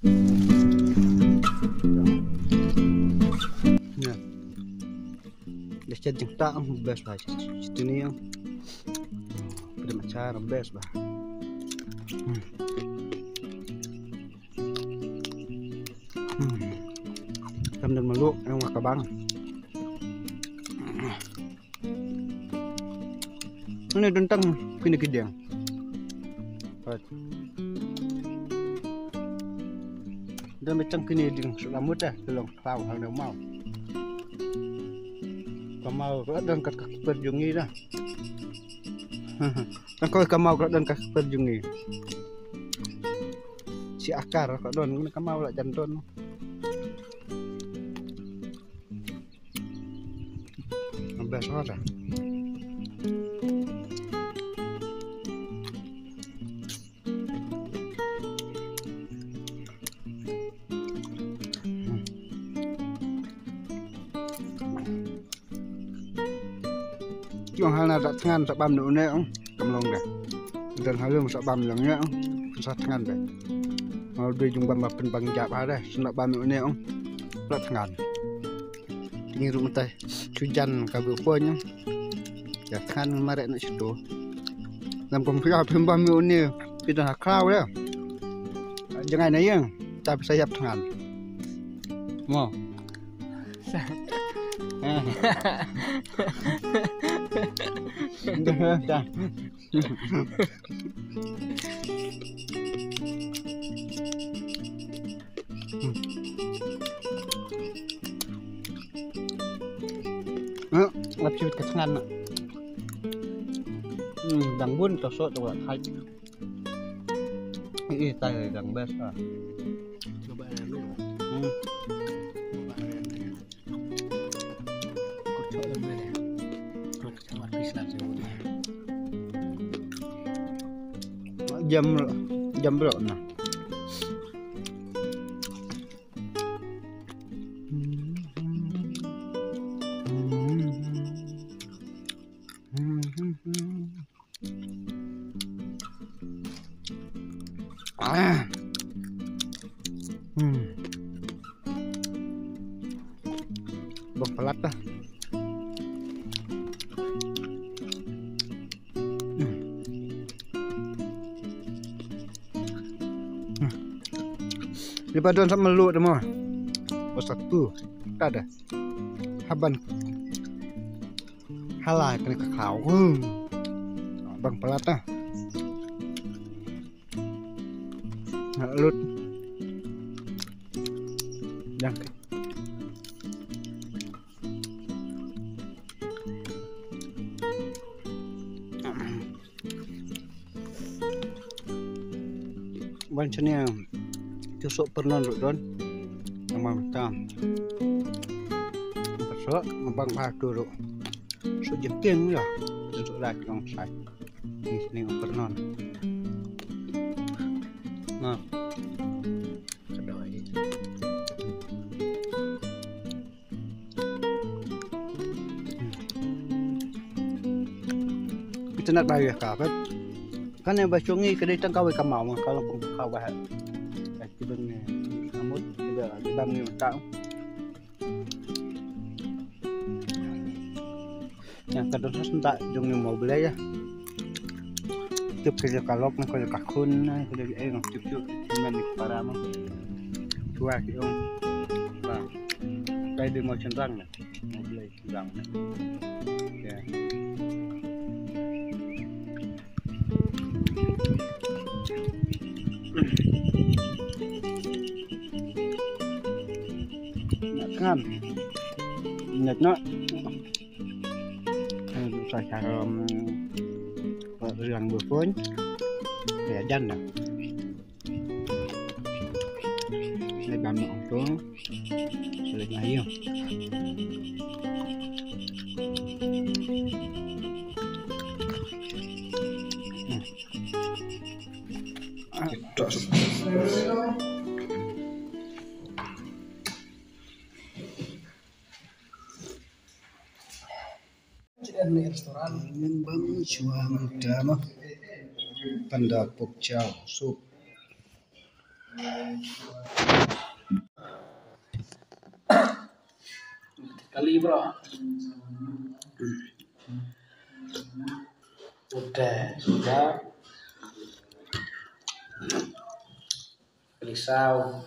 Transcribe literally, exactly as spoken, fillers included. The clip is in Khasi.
Dah chat jingtah, best bha. Sitini ïa. Pada machar best bha. Hmm. Hmm. Kam don malu, ïa nga ka bang. Ane don tang kine ki dieng. Right. Don tang kine dieng suk lamut eh, ki long khlaw hal ne mau. Ka mau ka don kat ka kper jong ngi dah. Tang koi ka mau ka don kat ka kper jong ngi. Shi akar ka don, ka mau la jan don. Best bha. Ki ong hal na da thngan sa bam ne une ong. Kam long de. Don halum sa bam lang ne ong. Sa thngan de. Mal dei jong bam ba pynbang jap ha de. Sa bam ne une ong. Da thngan. Ngi ruh mynta shu jan ka beh pon. Ïa thngan mareh na shu to. Lam kum phi ap phi bam ïa une. Phi don ha kraw ïa. Jngai na ïing. Ta phi sa ïap thngan. Mo. Sa. Ah. Dah, dah. Ngap chibit ka thngan na. Hmm, dang bun to sot to thai. Ih, tai dang best ah. Coba ya lu. Hmm. Coba ya. Jam, jam berapa nah? Ah. Hmm. Bang palat dah. Hmm. Hmm. Daripada sa melu tu mah. Pas satu. Tak ada. Haban. Hala kane ka khaw. Hmm. Bang palat ah. Nga lut. Dang. Wan sini tu sok pernon ruh don. Nama tam. Sok ngabang batu ruh. Sok jengking ya. Sok dak long sai. Ni sini pernon. Nah. Kedai. Kita nak bayar ka apa? Kan yang bacungi kedai tang kawai kamau kalau pun kawai. Kita ni amut kita kita ni tak. Yang kedua sentak jong ni mau beli ya. Tip kerja kalok ni kerja kakun ni kerja eh tip tip men ni para mah. Tua ki ong. Ba. Kai di mau centang ni. Mau beli centang ni. Ya. Nak kan. Nak nak. Sa sa ram riang bukun. Ya jan dah. Saya bam nak tu. Saya nak ayo. Terus. Ngin bam shuwa mynta mo. Panda pork chow soup. Kali bro. Udah, sudah. Kali saw.